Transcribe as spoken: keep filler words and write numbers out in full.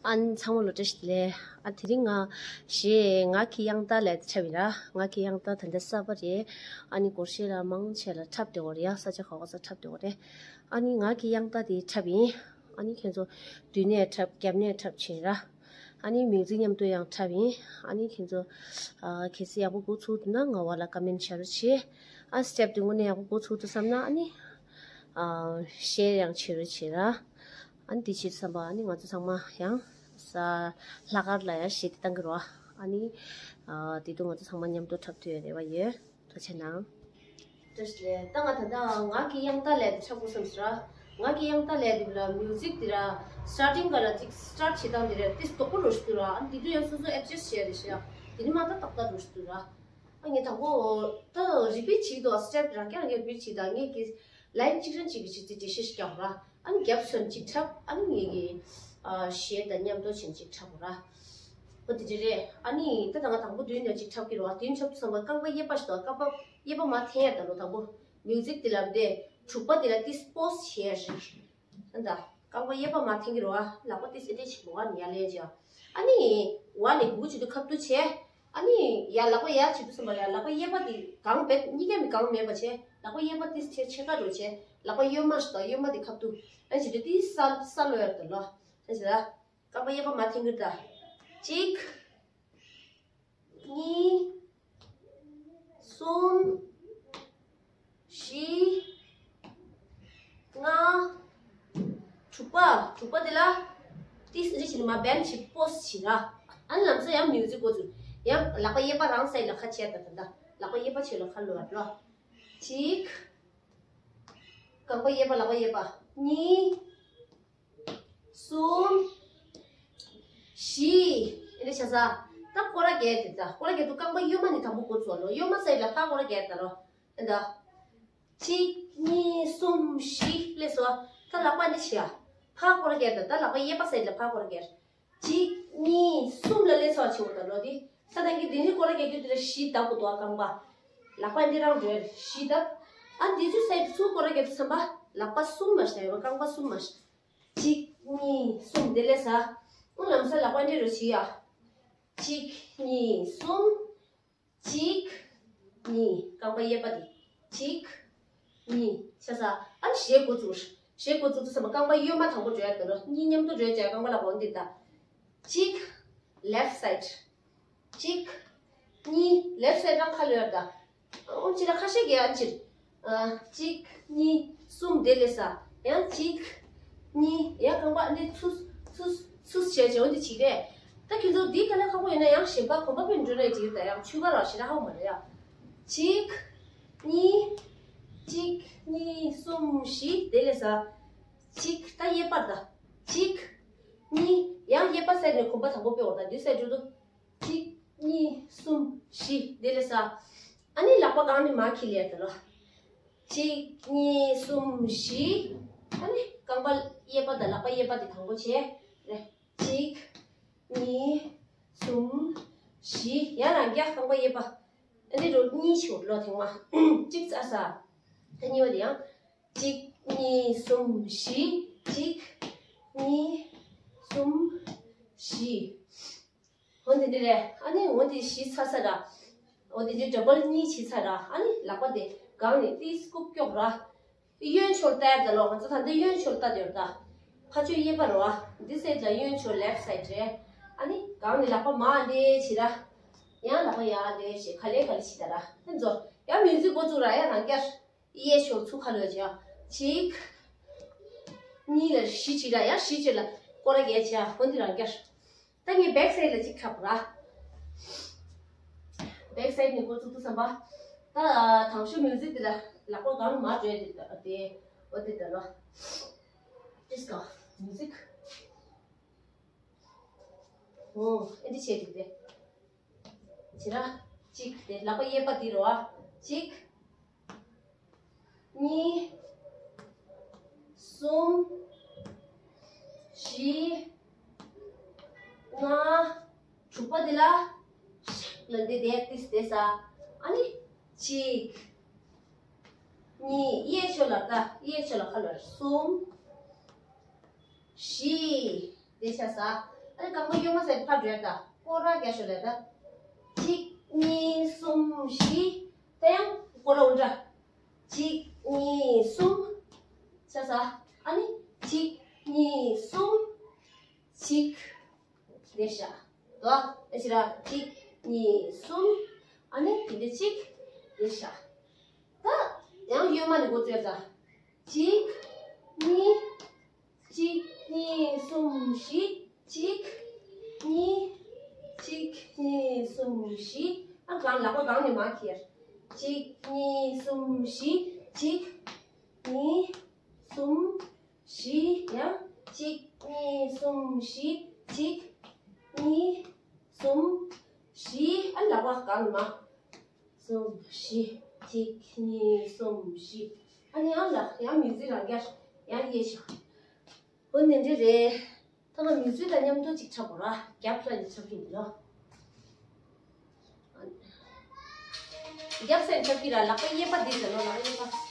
ཨ་ནི་ཚང་མ་ལོ་བཀྲ་ཤིས་བདེ་ལེགས། ཨ་དེ་རིང་ང་གཞས་ངག་གི་དབྱངས་རྟ་ལབ་དེ་འཁྲབ་ཡིན་ར། ངག་གི་དབྱངས་རྟ་ད་ལྟ་གསར་པ་རེད། ཨ་ནི་སྒོར་གཞས་ལ་མང་ཆེ་ལ་འཁྲབ་བསྡད་ཡོད་རེད་ཡ། ས་ཆ་ག་བ་ས་འཁྲབ་བསྡད་ཡོད་རེད། ཨ་ནི་ངག་གི་དབྱངས་རྟ་དེ་འཁྲབ་ཡིན། ཨ་ནི་ཁྱེད་ཚོ་མདུན་ནས་འཁྲབ་རྒྱབ་ནས་འཁྲབ་བྱེད་ར། ཨ་ནི་མིའུ་ཛིག་མཉམ་དུ་ཡང་འཁྲབ་ཡིན། ཨ་ནི་ཁྱེད་ཚོ་ཨ་གལ་སྲིད་ཡག་པོ་འགོ་ཚུགས་འདུག་ན་ང་བ་ལ་ཀ་མེན་བྱ་རོགས་བྱེད། ཨ་སི་ཊེབ་དེ་དངོས་གནས་ཡག་པོ་འགོ་ཚུགས་འདུག་བསམ་ན་ཨ་ནི་ཨ་ཤེར་ཡང་བྱེད་རོགས་བྱེད་ར། ཨ་ནི་དེ་བྱེད་བསམ་པ་ཨ་ནི་ང་ཚོ་ཚང་མ་ཡང་ས་ལྷག་དཀར་ལ་ཡང་གཞས་དེ་བཏང་གི་རོགས། ཨ་ནི་ཨ་དེ་དུས་ང་ཚོ་ཚང་མ་མཉམ་དུ་འཁྲབ་ཐུབ་ཡ་རེ་བ་ཡོད། ཐུགས་རྗེ་གནང་། བཀྲ་ཤིས་བདེ་ལེགས། ད་ང་ད་ལྟ་ངག་གི་དབྱངས་རྟ་ལབ་དེ་འཁྲབ་དགོས་བསམ་སོང་ར། ངག་གི་དབྱངས་རྟ་ལབ་དེ་ལ་མིའུ་ཛིག་དེ་ར་སི་ཊར་ཊིང་ག་ལ་ཅིག་སི་ཊར་ཊི་བྱེད་སྟངས་དེ་ར་ཏིས་དོག་པོ་རོ་ཞིག་འདུག་ར། ཨ་ནི་དེ་དུས་ཡང་སོ་སོ་ཨེ་ཌི་ཇ་སི་ཊི་བྱས་རེ་ཤི་ར། དེ་ནི་མ་ད་ཏག་ཏག་རོ་ཞིག་འདུག་ར། ཨ་ངས་དང་པོ་ད་རི་པིཊ་བྱེད་དོ། སི་ཊེབ་རང་རྐྱང་རང་རྐྱང་རི་པིཊ་བྱེད་དང་ངས་ཀྱི་ལའིན་གཅིག་རང་གཅིག་གི་ཆེད་དུ་འགྲེལ་བཤད་ཞིག་རྒྱག་ར། ཨ་ནི་རྒྱབ་སོན་གཅིག་འཁྲབ། ཨ་ནི་ངས་ཀྱི་ཨ་གཞས་དང་མཉམ་དུ་བྱེད་གཅིག་འཁྲབ་ར། ཨོ་དེ་འདྲ་རེད། ཨ་ནི་ད་ད་ང་དང་པོ་མདུན་ནས་གཅིག་འཁྲབ་ཀྱི་རོ། མདུན་འཁྲབ་དུས་ཙམ་པ་རྐང་པ་གཡས་པ་ཞིག་དང་རྐང་པ་གཡས་པ་མར་འཐེན་ཡ་ད་ལོ། དང་པོ་མིའུ་ཛིག་དེ་ལབ་དེ་དྲུག་པ་དེ་ལ་ཏིས་པོ་སི་བྱས་རེད། ཨ་ད་རྐང་པ་གཡས་པ་མར་འཐེན་གྱི་རོ། ཨ་ལག་པ་ཏིས་ཨེ་འདྲས་ཞིག་འོག་ནས་ཡར་ལེན་བྱས། ཨ་ནི་འོག་ནས་སྒུག་བྱེད་དུས་ཁ་བསྡུ་བྱས། ཨ་ནི་ཡར་ལག་པ་ཡར་བྱེད་དུས་ཙམ་པ་ཡར་ལག་པ་གཡས་པ་དེ་གང་བེད་གཉིས་ཀ་མི་གང་མེད་པ་བྱས། ལག་པ་གཡས་པ་ཏིས་ཆེ་ཆེ་ཁ་འགྲོ་བྱས། ལག་པ་གཡོན་མ་ཞིག་དང་གཡོན་མ་དེ་ཁ་བསྡུ། ཨ་བྱེད་དུས་ཏིས་ས་ས་ལོ་ཡར་ད་ལོ། ཨ་བྱེད་ད། རྐང་པ་གཡས་པ་མར་འཐེན་གྱི་རེད་ད། གཅིག་གཉིས། གསུམ། བཞི། ལྔ། དྲུག་པ། དྲུག་པ་དེ་ལ་ཏིས་རི་བྱེད་ནས་མར་བེན་བྱེད་པོ་སི་བྱེད་ར། ཨ་ནི་ལམ་སང་ཡང་མིའུ་ཛིག་འགོ་ཚུགས། ཡང་ལག་པ་གཡས་པ་རང་སའིཌ་ལ་ཁ་ཕྱེ་ད་ད་ད། ལག་པ་གཡས་པ་ཕྱི་ལ་ཁ་ལོག་ར། གཅིག་རྐང་པ་གཡས་པ་ལག་པ་གཡས་པ། གཉིས། གསུམ། བཞི། ཨེ་འདྲ་བྱས་ས། ད་སྐོར་ར་བརྒྱབ་དེ་ད། སྐོར་ར་བརྒྱབ་དུས་རྐང་པ་གཡོན་མ་ནས་དང་པོ་འགོ་ཚུགས་ལོ། གཡོན་མ་སའིཌ་ལ་ཕར་སྐོར་ར་བརྒྱབ་ད་ལོ། ཨེ་ད། གཅིག་གཉིས། གསུམ། བཞི། སླེབས་སོ། ད་ལག་པ་འདི་བྱས་ཡ། ཕར་སྐོར་ར་བརྒྱབ་ད། ད་ལག་པ་གཡས་པ་སའིཌ་ལ་ཕར་སྐོར་ར་བརྒྱབ། གཅིག་གཉིས། གསུམ་ལ་སླེབས་སོ་བྱེད་འོ་ད་ལོ། འདི་ས་དང་གི་འདི་ནི་སྐོར་ར་བརྒྱབ་དུས་དེ་ལ་བཞི་ད་གོ་དོ་ཨ་རྐང་པ། ལག་པ་འདི་རང་འགྲོ་ཡ་བཞི་ད། ཨ་འདི་ཚོ་སའིཌ་ཚུར་སྐོར་ར་བརྒྱབ་དུས་ཙམ་པ་ལག་པ་གསུམ་མ་ཞིག་ད་ཡོད་པ་རྐང་པ་གསུམ་མ་ཞིག་གཅིག་གཉིས། གསུམ། དེ་ལས་ས། ཨུ་ལམ་སང་ལག་པ་འདྲེ་རུ་བྱེད་ཡ། གཅིག་གཉིས། གསུམ། གཅིག་གཉིས། རྐང་པ་གཡས་པ་དེ། གཅིག་གཉིས། ཆ་ས། ཨ་ནི་གཞས་འགོ་བཙུགས། གཞས་འགོ་བཙུགས་དུས་ཙམ་པ་རྐང་པ་གཡོན་མ་དང་པོ་འགྲོ་ཡ་དེ་རོ། གཉིས་མཉམ་དུ་འགྲོ་ཡ་བྱས་རྐང་པ་ལ་འོང་དེ་ད། གཅིག་ལེཕ་སའིཌ། གཅིག་གཉིས། ལེཕ་སའིཌ་རང་ཁ་ལོ་ཡར་ད། ཨོ་ཅི་ལ་ཁ་ཤས་ཀྱི་ཨ་ཅིར། ཨ་གཅིག་གཉིས། གསུམ། དེ་ལས་ས། ཡང་གཅིག་གཉིས། ཡང་རྐང་པ་འདི་ཚུ་ཚུ་ཚུ་བྱས་བྱས་འོ་འདི་བྱེད་རེད། ད་ཁྱེད་ཚོ་འདི་ག་ལ་ཁག་པོ་ཡོད་ན་ཡང་གཞན་པ་གོམ་པ་སྤོས་འགྲོ་རེད་ཅིག་ད་ཡང་ཆུ་ག་ར་ཞེ་དྲག་ཧ་གོ་མ་རེད་ཡ། གཅིག་གཉིས། གཅིག་གཉིས། གསུམ། བཞི། དེ་ལས་ས། གཅིག་ད་གཡས་པར་ད། གཅིག་གཉིས། ཡང་གཡས་པ་སའིཌ་ནས་གོམ་པ་དང་པོ་སྤོས་འོ་ད་འདི་སའིཌ་འགྲོ་དུ། གཅིག་གཉིས། གསུམ། བཞི། དེ་ལས་ས། ཨ་ནི་ལག་པ་གང་ནས་མར་འཁྱེར་ལེ་ཡ་ད་ལོ། གཅིག་གཉིས། གསུམ། བཞི། ཨ་ནི་རྐང་པ་གཡས་པ་དང་ལག་པ་གཡས་པ་དེ་དང་པོ་བྱས་རེད། གཅིག་གཉིས། གསུམ། བཞི། ཡང་རང་རྒྱ་རྐང་པ་གཡས་པ། ཨ་ནི་རོ་གཉིས་ཤོར་ལོ་ཐེངས་མ། གཅིག་ཚར་ས། ད་གཉིས་པ་དེ་ཡང་། གཅིག་གཉིས། གསུམ། བཞི། གཅིག་གཉིས། གསུམ། བཞི། འོ་འདི་འདི་རེད། ཨ་ནི་འོ་འདི་བཞི་ཚར་ས་ར། འོ་འདི་འདི་ཌ་བལ་གཉིས་བྱས་ཚར་ར། ཨ་ནི་ལག་པ་དེ་སྒང་ནས་ཏིས་རྐུབ་ཀྱོག་ར། གཡོན་ཕྱོགས་ལྟ་ཡ་ད་ལོ། ང་ཚོ་ད་འདི་གཡོན་ཕྱོགས་ལྟ་དེ་ཡོད་ད། ཕ་ཆོས་གཡས་པ་རོ། ཨ་འདི་སའིཌ་ལ་གཡོན་ཕྱོགས་ལེཕ་སའིཌ་རེད། ཨ་ནི་སྒང་ནས་ལག་པ་མར་འདི་བྱེད་ར། ཡང་ལག་པ་ཡར་འདི་བྱེད། ག་ལེ་ག་ལེ་བྱེད་ད་ར། ཨ་ནི་ཚོ་ཡང་མིའུ་ཛིག་འགོ་བཙུགས་ར། ཡང་རང་རྒྱ། གཡས་ཕྱོགས་ཚུར་ཁ་ལོ་བྱེད། གཅིག་གཉིས་ལ་བཞི་བྱེད་ར། ཡང་བཞི་བྱེད་ལ་སྐོར་ར་བརྒྱབ་བྱེད། འོ་འདི་རང་རྒྱ། ད་ངས་བེག་སའིཌ་ལ་གཅིག་འཁྲབ་ར། བེག་སའིཌ་ནས་འགོ་བཙུགས་དུས་ཙམ་པ། ད་དང་ཤོས་མིའུ་ཛིག་དེ་ལ་ལག་པ་གང་མ་འགྲོ་ཡ་དེ་དེ་འོ་དེ་དེ་ལ། ཌིས་ཀོ་མིའུ་ཛིག་འོ་ཨེ་འདི་བྱས་འདུག་དེ། བྱེད་ར། གཅིག་དེ་ལག་པ་གཡས་པ་དེ་རོ། ཨ་གཅིག་གཉིས། གསུམ། བཞི། ལྔ། དྲུག་པ་དེ་ལ། ལ་འདི་དེ་ཏིས་དེ་ས། ཨ་ནི། གཅིག་གཉིས། གཡས་ཕྱོགས་ལ་ལྟ། གཡས་ཕྱོགས་ལ་ཁ་ལ། གསུམ། བཞི། དེ་ཆ་ས། ཨ་ནི་རྐང་པ་གཡོན་མ་ཟེར་ཕར་འགྲོ་ཡ་ད། སྐོར་ར་རྒྱག་ཤོག་ལ་ད། གཅིག་གཉིས། གསུམ། བཞི། ད་ཡང་སྐོར་ར་འོ་འདྲ། གཅིག་གཉིས། གསུམ། ཆ་ས། ཨ་ནི་གཅིག་གཉིས། གསུམ། གཅིག་དེ་བཞག་དོ། ཨེ་ཕྱི་ར་གཅིག་གཉིས། གསུམ། ཨ་ནི་དེ་འདྲ་གཅིག་དེ་བཞག་ད་ཡང་གཡོན་མ་ནས་འགོ་བཙུགས་ཡ་ད། གཅིག་གཉིས། གཅིག་གཉིས། གསུམ། བཞི། གཅིག་གཉིས། གཅིག་གཉིས། གསུམ། བཞི། ཨ་གང་ལག་པ་གང་ནས་མར་ཁྱེར། གཅིག་གཉིས། གསུམ། བཞི། གཅིག་གཉིས། གསུམ། བཞི། ཡང་གཅིག་གཉིས། གསུམ། བཞི། གཅིག་གཉིས། གསུམ། བཞི། ཨ་ལག་པ་གང་ནས་མར། གསུམ། བཞི། གཅིག་གཉིས། གསུམ། བཞི། ཨ་ནི་ཡང་ལ་ཡང་མིའུ་ཛིག་རང་རྒྱ་ཡང་དབྱེ་ཞིག་འོ་ནི་འདྲ་རེད། ད་ང་མིའུ་ཛིག་དང་མཉམ་དུ་ཅིག་འཁྲབ་དགོས་ར། རྒྱབ་ལ་ནི་འཁྲབ་ཀྱི་འདུག་ལོ། རྒྱབ་སེ་འཁྲབ་ཀྱི་ར། ལག་པ་གཡས་པ་འདི་ཟེར་ལོ། ལག་པ་གཡས་པ།